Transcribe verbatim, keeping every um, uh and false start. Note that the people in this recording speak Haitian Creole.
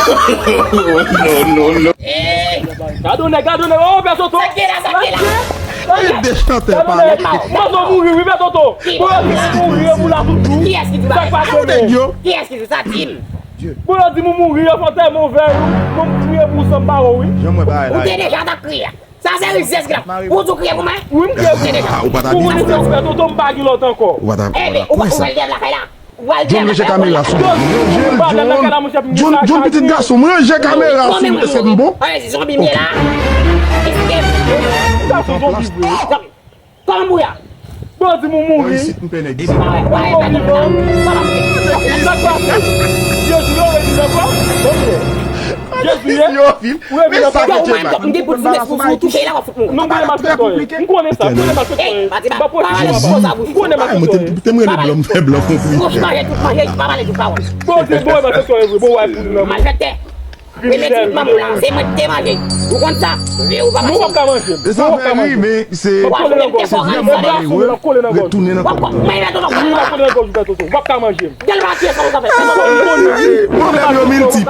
No, no, no. Gade yon nèg, gade yon nèg, oh, Pè Toto. Sa ki la, sa ki la? Gade yon nèg. Gade yon nèg. Pè Toto mouri, wi, Pè Toto. Bon, yo di mouri, yo mouri la tout jou. Kiyès ki di bagay sa? Sa k pase menm? Kiyès ki di sa? Di m. Bon, yo di m ou mouri, yo fè antèman ouvè, wi. Bon, m kriye pou ou san m pa wè w, wi. Jan mwen bagay la. Ou te deja t ap kriye. Sa se rizès la. Ou di w kriye pou mwen? Wi, m kriye pou mwen. Ah, ou pa ta di. Ou konnen sa, Pè Toto, m pa gen lòt ankò. Ou pa ta. Enben, ou pral dèyè lakay la. Ou pral dèyè lakay la. John, ranje kamera sou mwen. John, John, John, pitit gason m, ranje kamera sou mwen, èske m bon? Anyen, se zonbi m ye la. Èske m bon? Kòman m ye a? Bandi m ou mouri. Isit m pè nèg isit. Ou vivan. Sa k pase? Jezi, yo reviv ankò. Jezi, ye. Yo vin. Ou reviv ankò. Yo, ou menm, m gen pou di meskou sou touche la, w ap fout mouri. Non, m konnen malfektè w ye. M konnen sa, m konnen malfektè w ye. M ap pwoche w anba. M konnen malfektè w ye. Te m rele blan, m fè blan konpli. Ou manje tout manje, pa pale tout pawòl. Bon, se bon, malfektè w ye vre. Bon, w a pou nou. Malfektè. Kriminèl. Mwen menm la, se mwen ki te manje. Ou konn sa? Wi, ou pa mache. Nou w ap ka manje m. Nou w ap ka manje m. W ap kole nan gòj ou. Wi, m ap kole nan gòj ou. Retounen nan kòb. W ap kole nan gòj ou. Wi, m ap kole nan gòj ou, Pè Toto. W ap ka manje m. Tèlman ki sa ou ka fè. Pwoblèm yo miltip.